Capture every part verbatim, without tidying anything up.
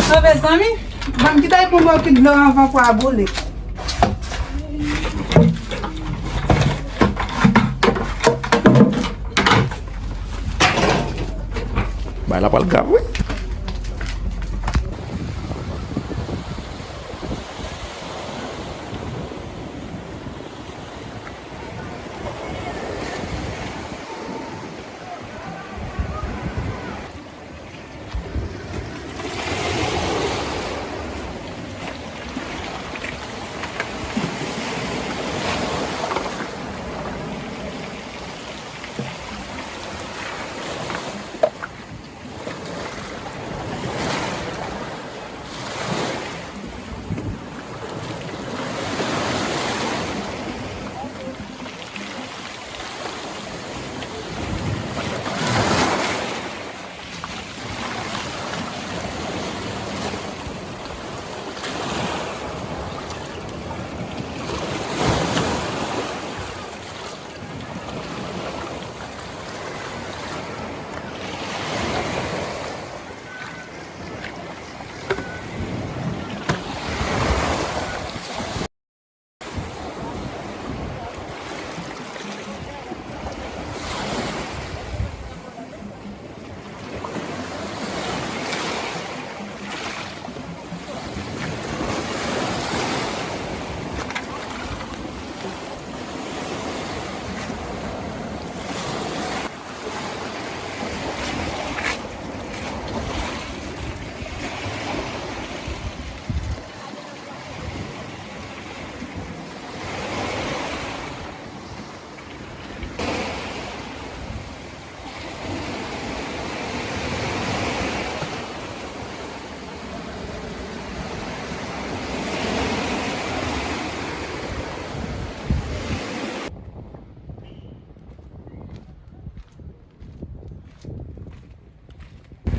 Mezanmi, ban m kite pou m okip dlo anvan pou a boule. Bay la pral grav, wi.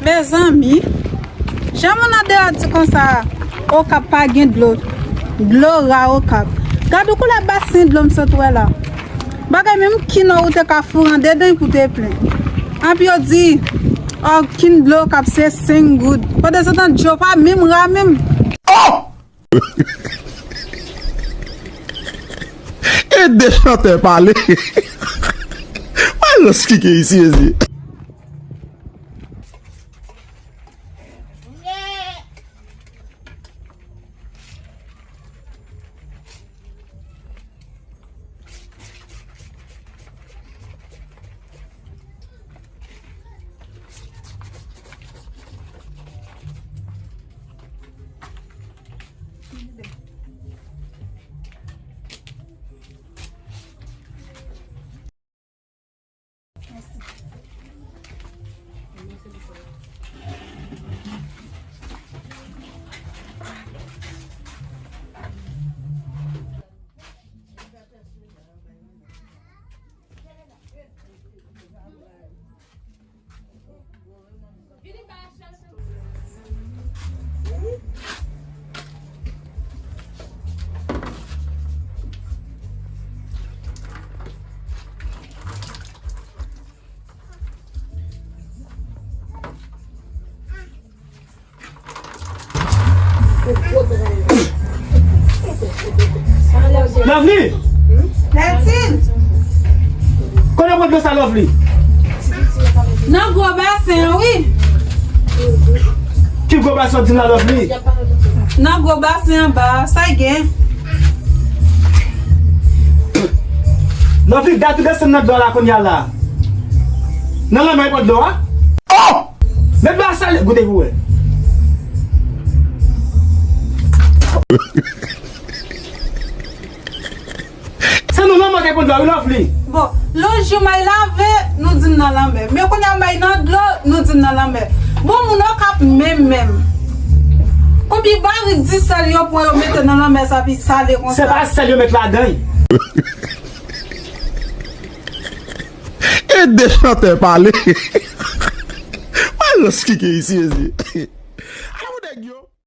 Mezanmi, jan moun nan deyò di konsa, Okap pa gen dlo. Dlo ra Okap. Gad yon koulè basen dlo m sot wè la. Bagay menm kino ou te ka foure andedan pou te plen. Anpi yo di, o, kin dlo Okap se senk goud. Pandansetan dlo pa menm ra menm. Oh! E de chantè pale. Mwen rans ki gen isi, isi. Lovely! Kote w pran dlo sa, Lovely? Nan gwo basen an, wi. Ki gwo basen w di m la, Lovely? Nan gwo basen anba a, sa y gen? Lovely, gad tout desann nan dlo a la kounye a la. Nan lanmè y pran dlo a? Oh! Met dlo a sale, goute pou wè. Se nan lanmè k ap pran dlo a, wi, Lovely. Bon, lòt jou m al lave, nou di m nan lanmè. Men kounye a m al nan dlo, nou di m nan lanmè. Bon, moun Okap menm menm. Konbyen barik disèl yo pran yo mete nan lanmè sa pi sale konsa? Se pa sèl yo met ladan l. E de chantè pale. Mwen rans ki gen isi, isi.